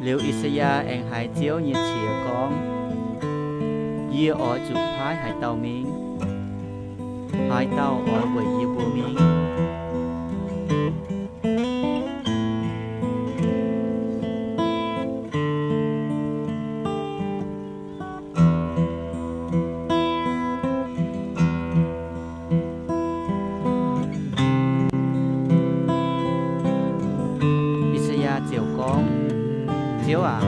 Liuz I^saa^yaa aengx haiz Ziouv nyei qiex gorngv, Yie oix zuqc paaiv haaix dauh mingh? Haaix dauh oix weic yie mbuo mingh? I^saa^yaa ziouc gorngv, Ziouv aac,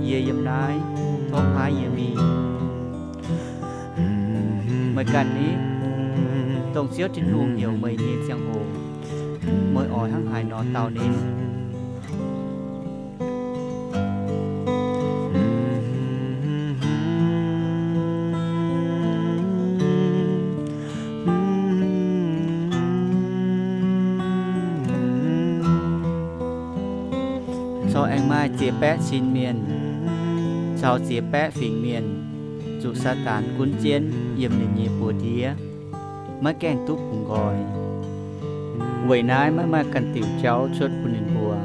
yie yiem naaiv, tov paaiv yie mingh. Meih ganh ni, dongh Ziouv Tin-Hungh heuc meih nyei ziangh hoc, meih oix hnangv haaix nor dau ninh? Corc aengx maaih ziex baeqv sin mienh caux ziex baeqv fingx mienh zuqc Saadaan gunv jienv yiem ninh nyei buoz-ndiev, maiv gaengh duqv bungx nqoi. Weic naaiv maiv maaih ganh diuc jauv cuotv bun ninh mbuo.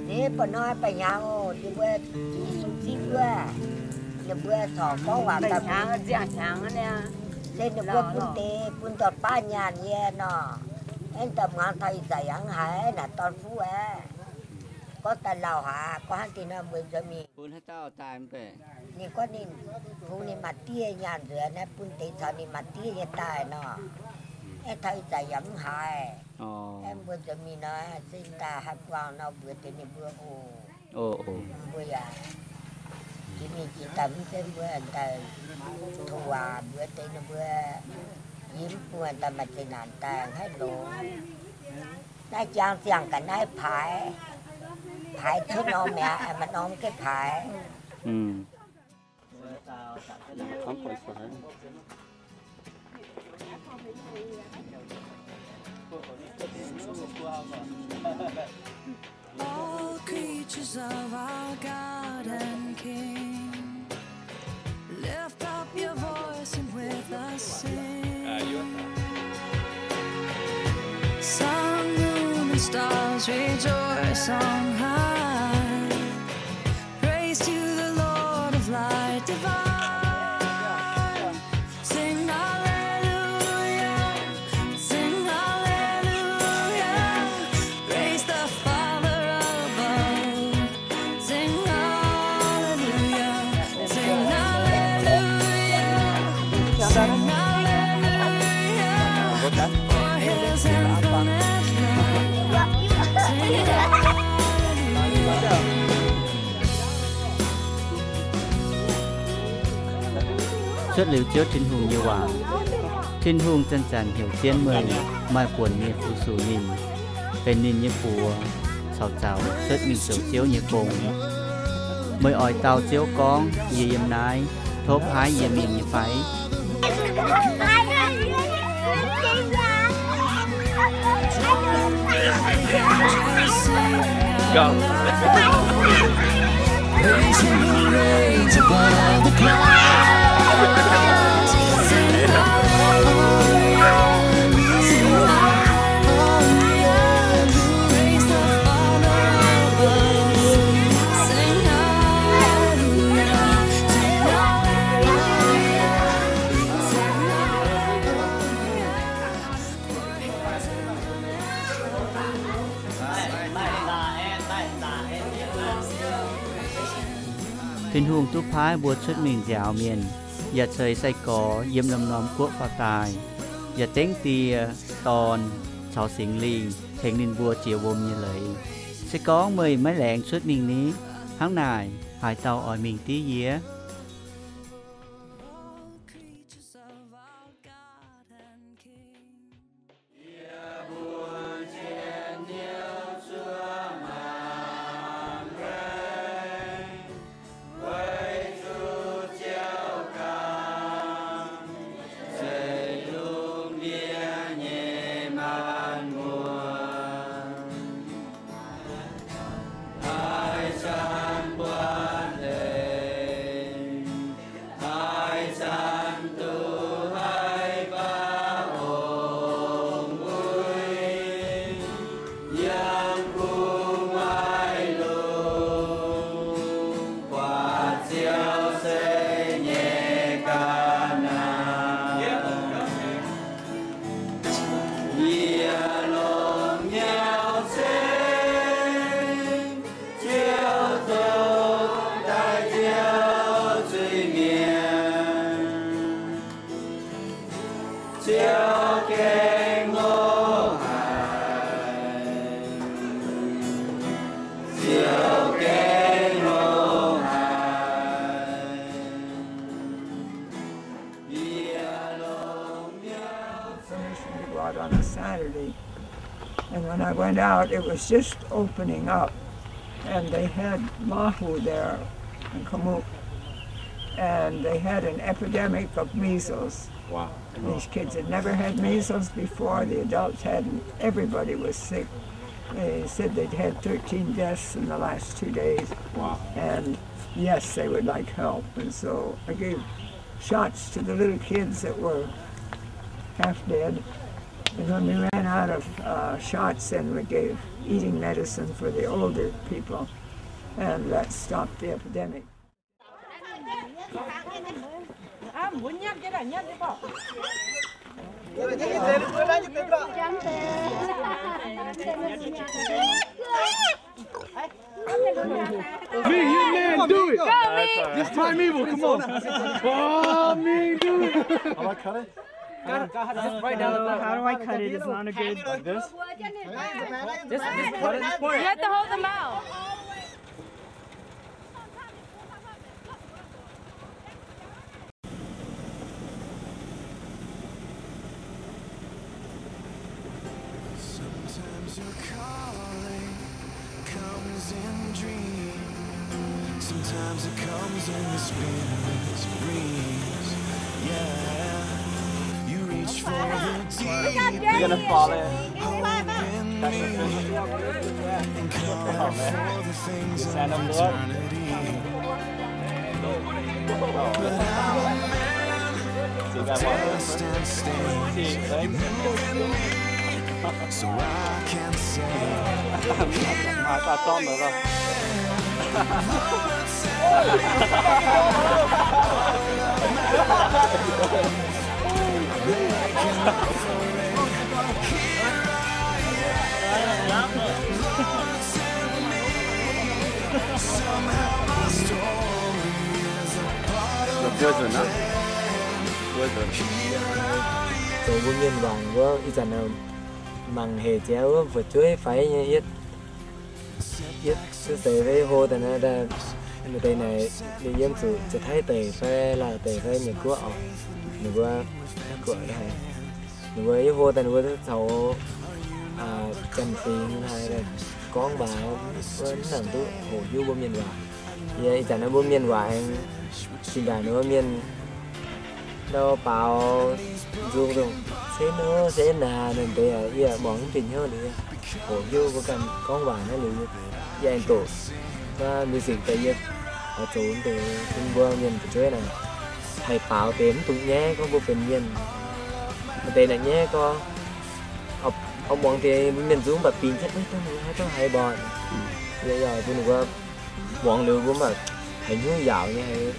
Ninh mbuo nor ba'hnyangx oc, ninh mbuo Yesu zipv wuov, ninh mbuo corc gorngv waac daaih, se ninh mbuo bun deix bun dorn-baav nyaanh yie nor, aengx dorh muangx taux ih zanc yaac mv haiz naaic dorn-fuqv aeqv, gorngv daaih lauh haic, gorngv hnangv deix nor mbuo nzuonx mingh. Bun haaix dauh daaih mv baac? Ninh gorngv ninh kungx ninh maa-diev nyaanh nzuonx naaiv, bun deix caux ninh maa-diev nyei daaih nor, aengx taux ih zanc yaac mv haiz. Aengx mbuo nzuonx mingh nor, se daaih haih buangh nor mbuox deix ninh mbuo oc. Mbuo yaac jiex mingh jiex daaih mv zeiz mbuo daaih tov waac mbuox deix ninh mbuo, yie mv bun daaih maaih zeqc naanc daaih haih longx. Naaiv jangx ziangh ga'naaiv paaix, paaix cuotv norm mi'aqv, maaih norm geh paaix. All creatures of our God and King, lift up your voice and with us sing. Sun, moon, and stars rejoice on high. Praise to the Lord of light divine. Sing hallelujah, sing hallelujah. Praise the Father above. Sing hallelujah, sing hallelujah, sing hallelujah. For his infinite love. Sing hallelujah. Cuotv liuz Ziouv Tin-Hungh nyei waac, Tin-Hungh zanc-zanc heuc jienv meih maaih buonc mienh fu-sux ninh, benx ninh nyei buoz, caux zaux cuotv mingh zoux Ziouv nyei gong. Meih oix dau Ziouv gorngv, Yie yiem naaiv, tov paaiv yie mingh nyei fai? Tin-Hungh duqv paaiv mbuo cuotv mingh nziaaux mienh, yaac ceix sai-gorx yiem norm-norm guoqv faaux daaih, yaac dengv Die, Dorn, caux Singx Lingh tengx ninh mbuo jiex wuom nyei leiz. Se gorngv meih maiv laengz cuotv mingh ni, hnangv naaic haaix dauh oix mingh div yie? And when I went out, it was just opening up. And they had Lahu there in Kamuk. And they had an epidemic of measles. Wow. These kids had never had measles before. The adults hadn't. Everybody was sick. They said they'd had thirteen deaths in the last two days. Wow. And yes, they would like help. And so I gave shots to the little kids that were half dead. And when we ran out of, uh, shots, then we gave eating medicine for the older people. And that stopped the epidemic. Ming, you man, do it. Go, Ming. Just try me, come on. Oh, Ming, do it. How do I cut it? Got it, got it. Just right down the bottom. How do I cut it? It's not a good. Like this? This, this part, this part. You have to hold them out. Sometimes your calling comes in dreams. Sometimes it comes in the spirit's breeze. Yeah, you reach for the deep. You're gonna fall in. Hope in me and cover for the things of eternity. But I'm a man, dust and stain. You move in me, so I can say, here I am, Lord, send me. Zoux mbuo mienh waac wuov, ih zanc mangc hec jiex wuov fu'jueiv faix nyei, yietv, yietv se seix fai hlo daaih naaiv, maaih deix naaic ninh yiem zuqc Janx-Taiv deic fai Laauv deic fai Meiv Guoqv oc, ninh mbuo, ninh mbuo yie hlo daaih ninh mbuo caux Janx-Fingx haaix gorngv waac, mv nangc duqv hoqc hiuv mbuo mienh waac. Yie ih zanc naaiv mbuo mienh waac aengx zinh ndaangc ninh mbuo mienh ndau baaux nzung dongh cen ov cen naaic, ninh deix yie muangx mv fih hnyouv liuz, hoqc hiuv mbuo ganh gorngv waac naaiv liuz, yie aengx doqc music daaih yie oix zoux deix bun mbuo mienh fu'jueiv naaic haih baaux deix mv dungx nyaiv gorngv mbuo benx mienh. Maaih deix naaic nyaiv gorngv, oix muangx deix mbuo mienh nzung mv baac bingx jienv, haaix dauh haiz mbuo, yie yaac bun ninh mbuo muangx liuz mbuo mv baac haiz hnyouv yaauc nyei, haiz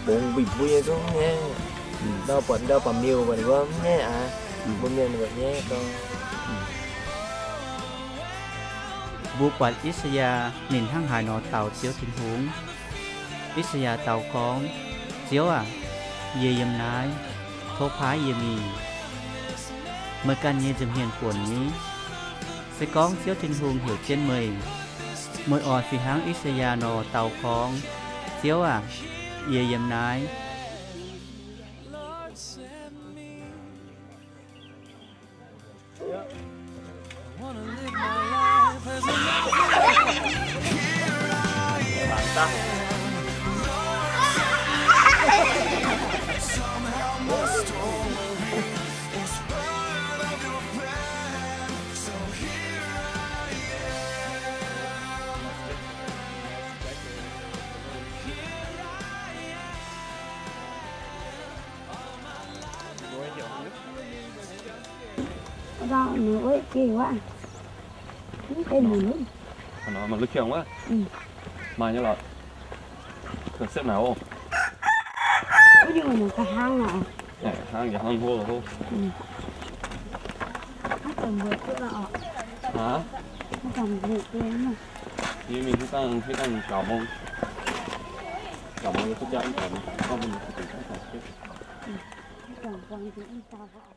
bungx mbui mbui nyei zungv nyaiv. Ndau buatc ndau baac miuc mbuo mv nyaiv aqv, mbuo mienh mbuo nyaiv gorngv. Mbuo buatc I^saa^yaa ninh hnangv haaix nor dau Ziouv Tin-Hungh. I^saa^yaa dau gorngv, Ziouv aah! Yie yiem naaiv, tov paaiv yie mingh. Meih ganh nyei nza'hmien buonc ni? Se gorngv Ziouv Tin-Hungh heuc jienv meih, meih oix fih hnangv I^saa^yaa nor dau gorngv, Ziouv aah! Yie yiem naaiv. Maaih la'kiangx wuov. Maaih nyei lorqc. Hnangv yaac hnangv hlo hlo. Aa, yie mingh hiuv dangh, hiuv dangh gauh mong, gauh mong yie duqv jaa mv baac mv baac mv baac